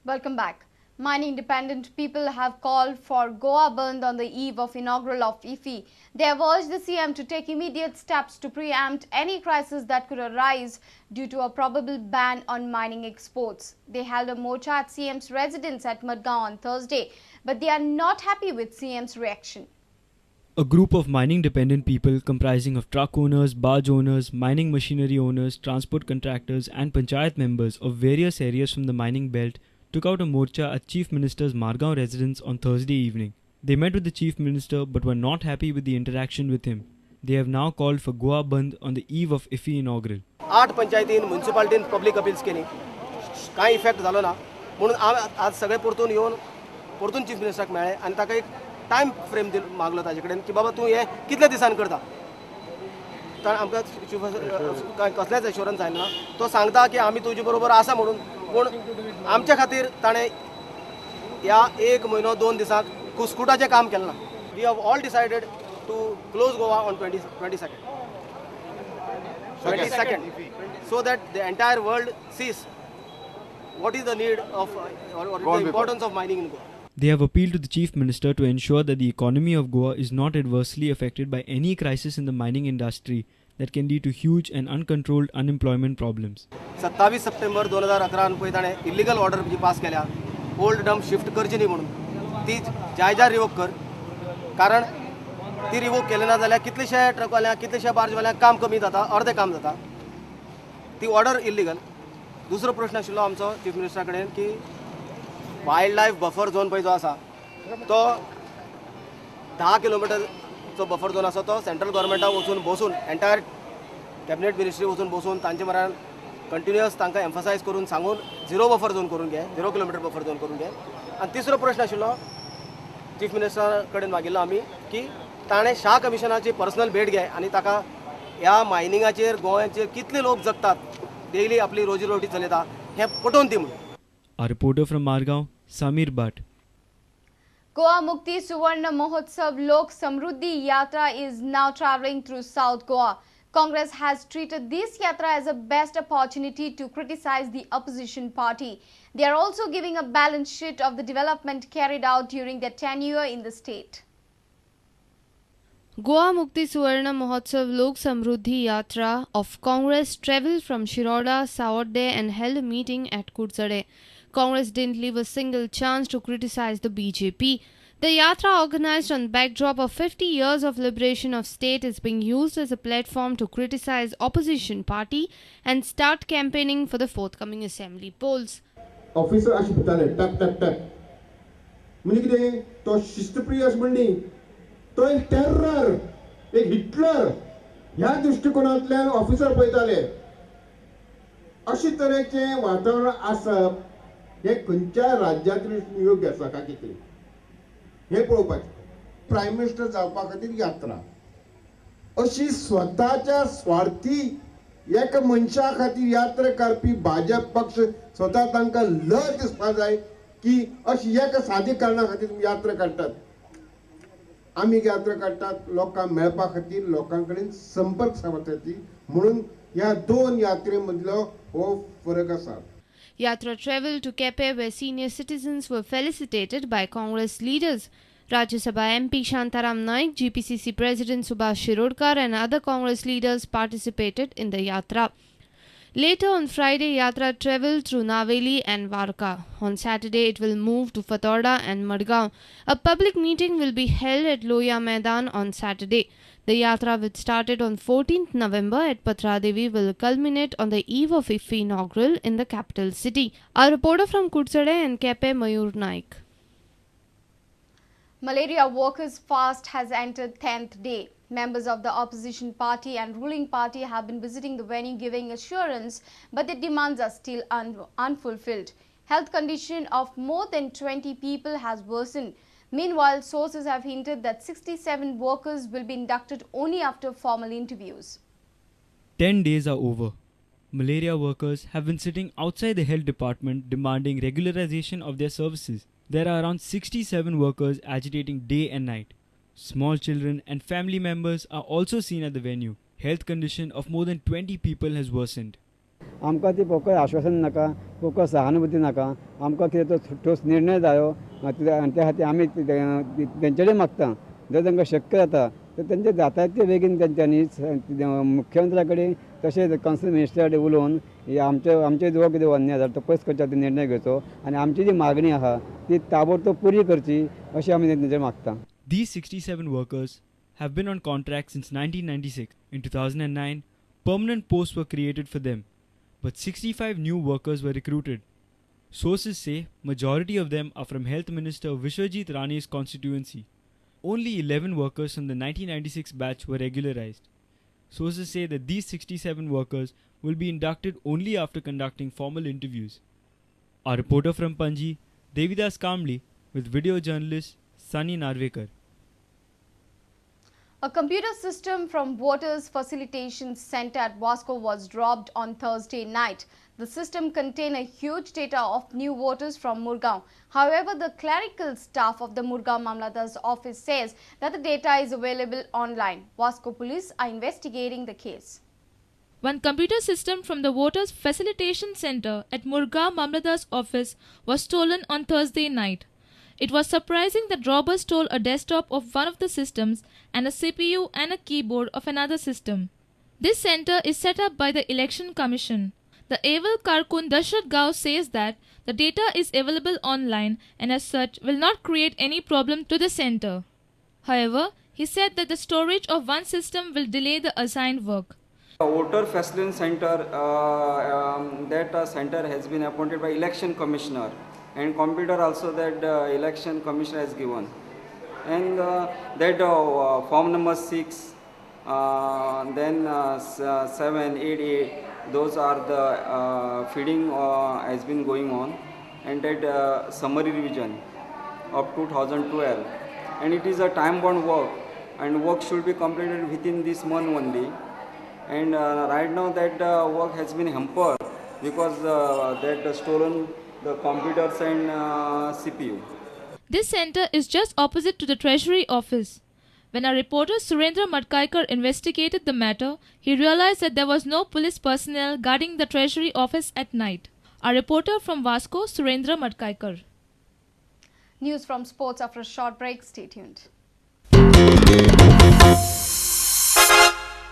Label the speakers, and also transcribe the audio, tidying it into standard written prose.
Speaker 1: Welcome back. Mining independent people have called for Goa Bandh on the eve of inaugural of IFFI. They have urged the CM to take immediate steps to preempt any crisis that could arise due to a probable ban on mining exports. They held a morcha at CM's residence at Madgaon on Thursday, but they are not happy with CM's reaction.
Speaker 2: A group of mining dependent people comprising of truck owners, barge owners, mining machinery owners, transport contractors and panchayat members of various areas from the mining belt took out a morcha at Chief Minister's Margao residence on Thursday evening. They met with the Chief Minister but were not happy with the interaction with him. They have now called for Goa Bandh on the eve of IFFI inaugural.
Speaker 3: 8 पंचायतीन म्युनिसिपालिटीन public appeals केली, कांय effect जालो ना म्हणून आज सगळे परतून येवन परतून चीफ मिनिस्टराक मेळ्ळे आनी ताका एक टायम फ्रेम मागलो ताजे कडेन की बाबा तूं हें कितले दिसान करता. तर आमकां चीफ कसलेंच एश्योरन्स आयलें ना. तो सांगता की आमी तुजे बरोबर आसा म्हणून, पूण आमच्या खातीर ताणें ह्या 1 म्हयनो 2 दिसांक कुस्कुटाचें काम केलें ना. We have all decided to close Goa on 22nd so that the entire world sees what is the need of or the importance of mining in Goa.
Speaker 2: They have appealed to the Chief Minister to ensure that the economy of Goa is not adversely affected by any crisis in the mining industry that can lead to huge and uncontrolled unemployment problems.
Speaker 3: 27 September 2011 पळय ताणें illegal order जी pass केल्या, old dump shift करची न्ही म्हणून, ती जायजा revoke कर, कारण ती रिवोक केली ना जाल्यार कितलेशे ट्रकवाल्यांक कितलेशे बार्जवाल्यांक काम कमी जाता, अर्दें काम जाता. ती ऑर्डर इलिगल. दुसरो प्रश्न आशिल्लो आमचो चीफ मिनिस्टरा कडेन की वायल्ड लायफ बफर झोन पळय जो आसा तो 10 किलोमिटरचो बफर झोन आसा, तो सेंट्रल गव्हर्मेंटाक वचून बसून एंटायर कॅबिनेट मिनिस्ट्री वचून बसून तांचे मरान कंटिन्युअस तांकां एम्फसायज करून सांगून झिरो बफर झोन करून घे, 0 किलोमिटर बफर झोन करून घे. आनी तिसरो प्रश्न आशिल्लो चीफ मिनिस्टरा कडेन मागिल्लो आमी की ताणें शाह कमिशनाची पर्सनल भेट घे आनी ताका ह्या मायनिंगाचेर गोंयाचेर कितले लोक जगतात, डेली आपली रोजी रोटी चलयता हें पटोवन दी म्हणून.
Speaker 2: A reporter from Margao, Samir Bhatt.
Speaker 1: Goa Mukti Suvarna Mahotsav Lok Samruddhi Yatra is now travelling through South Goa. Congress has treated this yatra as a best opportunity to criticize the opposition party. They are also giving a balance sheet of the development carried out during their tenure in the state.
Speaker 4: Goa Mukti Suvarna Mahotsav Lok Samruddhi Yatra of Congress travelled from Shiroda, Sawarde and held a meeting at Kurchade. Congress didn't leave a single chance to criticize the BJP. The yatra, organized on backdrop of 50 years of liberation of state, is being used as a platform to criticize opposition party and start campaigning for the forthcoming assembly polls.
Speaker 5: Officer अशें भिताले tap tap tap म्हणजे कितें तो शिस्तप्रिय अशें म्हण न्ही, तो एक terror, एक हिटलर ह्या दृश्टिकोनांतल्यान ऑफिसर पळयताले. अशे तरेचें वातावरण आसप हे खंयच्या राज्यांतलें योग्य आसा काय कितें हें पळोवपाचें. प्रायम मिनिस्टर जावपा खातीर यात्रा अशी स्वताच्या स्वार्थी एका मनशा खातीर यात्रा करपी भाजप पक्ष स्वता तांकां लज दिसपा जाय की अशी एका सादी कारणा खातीर यात्रा काडटात. आमी यात्रा काडटात लोकांक मेळपा खातीर, लोकां कडेन संपर्क सादपा खातीर, म्हणून ह्या दोन यात्रे मदलो हो फरक आसा.
Speaker 4: Yatra travelled to Kepe, where senior citizens were felicitated by Congress leaders. Rajya Sabha MP Shantaram Naik, GPCC President Subhash Shirodkar and other Congress leaders participated in the Yatra. Later on Friday, Yatra travelled through Naveli and Varka. On Saturday, it will move to Fatorda and Madgaon. A public meeting will be held at Loya Maidan on Saturday. The Yatra, which started on 14th November at Patradevi, will culminate on the eve of IFFI inaugural in the capital city. Our reporter from Kurchade and Kepe, Mayur Naik.
Speaker 1: Malaria workers' fast has entered 10th day. Members of the opposition party and ruling party have been visiting the venue giving assurance, but their demands are still unfulfilled. Health condition of more than 20 people has worsened. Meanwhile, sources have hinted that 67 workers will be inducted only after formal interviews.
Speaker 2: 10 days are over. Malaria workers have been sitting outside the health department demanding regularization of their services. There are around 67 workers agitating day and night. Small children and family members are also seen at the venue. Health condition of more than 20 people has worsened.
Speaker 6: आमकां ती पोकळ आश्वासन नाका, पोकळ सहानुभूती नाका, आमकां कितें तो ठोस निर्णय जायो. आनी त्या खातीर आमी तेंचे कडेन मागता, जर तांकां शक्य जाता तर तेंचे जाता तितले बेगीन तेंच्यांनी मुख्यमंत्र्या कडेन तशेंच कन्सर्न मिनिस्टरा कडेन उलोवन आमचे जो कितें अन्याय जाला तो पयस करच्या खातीर निर्णय घेवचो आनी आमची जी मागणी आसा ती ताबडतोब पुरी करची अशें आमी तेंचेर मागता.
Speaker 2: These 67 workers have been on contract since 1996. In 2009, permanent posts were created for them, but 65 new workers were recruited. Sources say majority of them are from Health Minister Vishwajit Rane's constituency. Only 11 workers from the 1996 batch were regularized. Sources say that these 67 workers will be inducted only after conducting formal interviews. Our reporter from Panji, Devidas Kamli, with video journalist Sunny Narvekar.
Speaker 1: A computer system from Voters Facilitation Center at Vasco was dropped on Thursday night. The system contained a huge data of new voters from Murgaon. However, the clerical staff of the Murgaon Mamlatdar's office says that the data is available online. Vasco police are investigating the case.
Speaker 7: One computer system from the Voters Facilitation Center at Murgaon Mamlatdar's office was stolen on Thursday night. It was surprising that robbers stole a desktop of one of the systems and a CPU and a keyboard of another system. This center is set up by the Election Commission. The Aval Karkun Dashrath Gao says that the data is available online and as such will not create any problem to the center. However, he said that the storage of one system will delay the assigned work.
Speaker 8: The Voter Facilitation Center, that center has been appointed by Election Commissioner, and computer also that Election Commissioner has given, and that form number 6, then 7, 8, 8, those are the feeding has been going on, and that summary revision of 2012, and it is a time bound work, and work should be completed within this month only, and right now that work has been hampered because that stolen the computers and CPU.
Speaker 7: This center is just opposite to the Treasury office. When our reporter Surendra Madkaikar investigated the matter, he realized that there was no police personnel guarding the Treasury office at night. Our reporter from Vasco, Surendra Madkaikar.
Speaker 1: News from sports after a short break. Stay tuned.